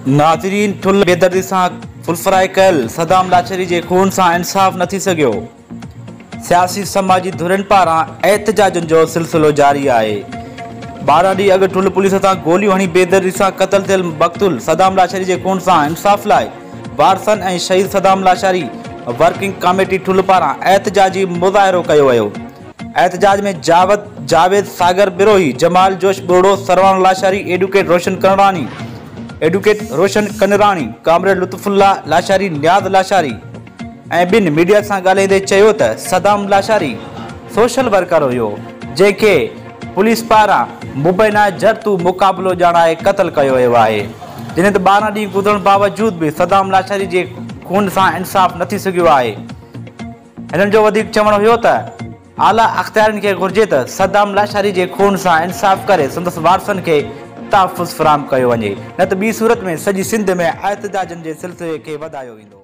ناظرين ٺل بيدردي سان فل فرائي ڪيل صدام لاشاري جي خون سان انصاف نه ٿي سگهيو، سياسي سماجي ڌرين پاران احتجاجن جو سلسلو جاري آهي. 12 ڏينهن اڳ ٺل پوليس هٿان گوليون هڻي بيدردي سان قتل ٿيل مقتول صدام لاشاري جي خون سان انصاف لاء وارثن ۽ شهيد صدام لاشاري ورڪنگ ڪاميٽي ٺل پاران احتجاجي مظاهرو ڪيو ويو. احتجاج ۾ جاوت جاويد، ساگر بروهي، جمال جوش ٻرڙو، سرواڻ لاشاري، ايڊوڪيٽ روشن ڪنراڻي، ايڊوڪيٽ روشن ڪنراڻي، ڪامريڊ لطف الله لاشاري، نياز لاشاري ۽ ٻين ميڊيا سان ڳالهائيندي چيو ته صدام لاشاري سوشل ورڪر هيو جنهن کي پوليس پاران مبينا جرتو مقابلو ڄاڻائي قتل ڪيو ويو آهي جڏهن ته 12 ڏينهن گذرڻ باوجود به صدام لاشاري جي خون سان انصاف نه ٿي سگهيو آهي. هنن جو وڌيڪ چوڻ هيو ته اعليٰ اختيارين کي گهرجي ته صدام لاشاري جي خون سان انصاف ڪري سندس وارثن کي تحفظ فراهم ڪيو وڃي نه ته ٻي صورت ۾ سڄي سنڌ ۾ احتجاجن جي سلسلي کي وڌايو ويندو.